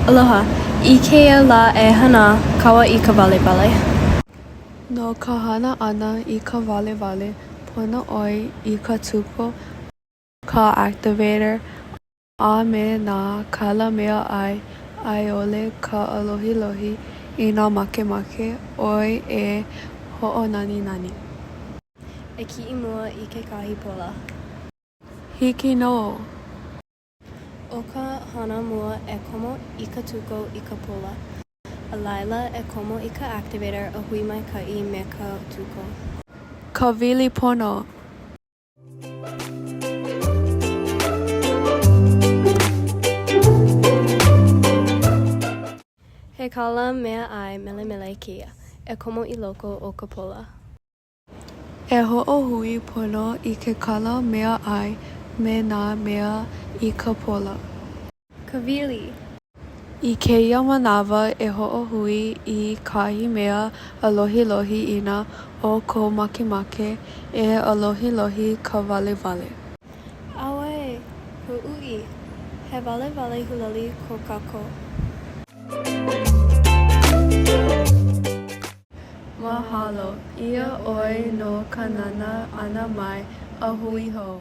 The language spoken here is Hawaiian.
Aloha, i kēia lā e hana kāua i ka walewale. No ka hana ʻana i ka walewale, pono ʻoe i ka tuko, ka activator, a me nā kala meaʻai a i ʻole ka ʻālohilohi inā makemake ʻoe e hoʻonaninani. E kiʻi mua i kekahi pola. Hiki nō! ʻO ka hana mua e komo i ka tuko i ka pola. A laila e komo i ka activator a hui maikaʻi me ka tuko. Kāwili pono! He kala meaʻai melemele kēia. E komo i loko o ka pola. E hoʻohui pono i ke kala meaʻai me nā mea i ka pola. Kāwili! I kēia manawa e hoʻohui i kahi mea ʻālohilohi inā ʻo kou makemake e ʻālohilohi ka walewale. ʻAuē, ka uʻi! He walewale hulali ko kākou. Mahalo ʻia ʻoe no ka nānā ʻana mai, a hui hou!